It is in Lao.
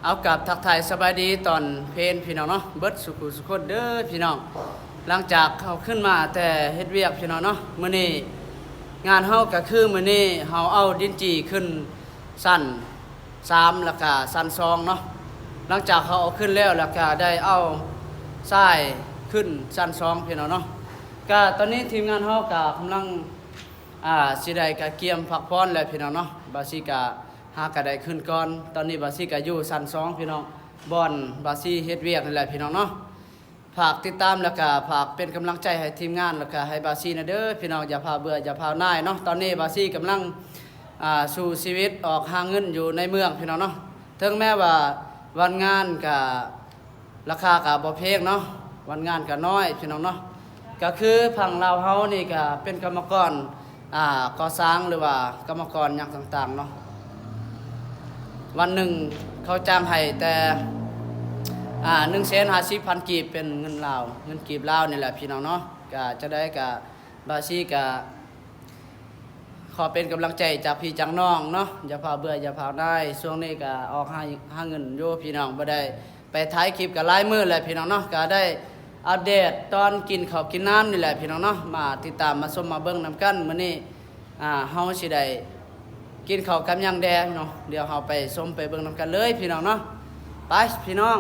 ເອົາ ກາບທັກທາຍສະບາຍດີຕອນເພນພີ່ນ້ອງເນາະ ເບິດສູ່ຜູ້ສູ່ຄົນເດີພີ່ນ້ອງ. ຫຼັງຈາກເຮົາຂຶ້ນມາແຕ່ເຮັດວຽກພີ່ນ້ອງເນາະ ມື້ນີ້ງານເຮົາກະຄືມື້ນີ້ເຮົາເອົາດິນຈີ່ຂຶ້ນຊັ້ນສາມ ແລ້ວກະຊັ້ນສອງເນາະ. ຫຼັງຈາກເຮົາເອົາຂຶ້ນແລ້ວ ແລ້ວກະໄດ້ເອົາຊາຍຂຶ້ນຊັ້ນສອງພີ່ນ້ອງເນາະ. ກະຕອນນີ້ທີມງານເຮົາກະກຳລັງ ອ່າ ຊິໄດ້ກະກຽມພັກຜ່ອນແລ້ວພີ່ນ້ອງເນາະ. ບາຊີກະຫາກະໄດ້ຂຶ້ນກ່ອນ ຕອນນີ້ບາຊີກະຢູ່ຊັ້ນສອງພີ່ນ້ອງ ບ່ອນບາຊີເຮັດວຽກນີ້ແຫຼະພີ່ນ້ອງເນາະ. ຝາກຕິດຕາມ ແລ້ວກະຝາກເປັນກຳລັງໃຈໃຫ້ທີມງານ ແລ້ວກະໃຫ້ບາຊີນະເດີພີ່ນ້ອງ ຢ່າພາວເບື່ອຢ່າພາວໜ່າຍເນາະ. ຕອນນີ້ບາຊີກຳລັງ ອ່າ ສູ້ຊີວິດອອກຫາເງິນຢູ່ໃນເມືອງພີ່ນ້ອງເນາະ. ເຖິງແມ້ວ່າວັນງານກະ ລາຄາກະບໍ່ແພງເນາະ ວັນງານກະນ້ອຍພີ່ນ້ອງເນາະ. ກະຄືຝັ່ງລາວເຮົານີ້ກະເປັນກຳມະກອນ ອ່າ ກໍ່ສ້າງ ຫຼືວ່າກຳມະກອນຫຍັງຕ່າງໆເນາະ ວັນໜຶ່ງເຂົາຈ້າງໃຫ້ແຕ່ ອ່າ ໜຶ່ງແສນຫ້າສິບພັນກີບ ເປັນເງິນລາວ ເງິນກີບລາວນີ້ແຫຼະພີ່ນ້ອງເນາະ. ກະຈັ່ງໃດກະ ບາຊີກະ ຂໍເປັນກຳລັງໃຈຈາກພີ່ຈາກນ້ອງເນາະ ຢ່າພາວເບື່ອຢ່າພາວໜ່າຍ. ຊ່ວງນີ້ກະອອກຫາ ຫາເງິນຢູ່ພີ່ນ້ອງ ບໍ່ໄດ້ໄປຖ່າຍຄລິບກະຫຼາຍມື້ແລ້ວພີ່ນ້ອງເນາະ. ກະໄດ້ອັບເດດຕອນກິນເຂົ້າກິນນ້ຳນີ້ແຫຼະພີ່ນ້ອງເນາະ ມາຕິດຕາມມາຊົມມາເບິ່ງນຳກັນ. ມື້ນີ້ ອ່າ ເຮົາຊິໄດ້ກິນເຂົ້າກັບຫຍັງແດ່ເນາະ ດຽວເຮົາໄປຊົມໄປເບິ່ງນຳກັນເລີຍພີ່ນ້ອງເນາະ. ໄປພີ່ນ້ອງ.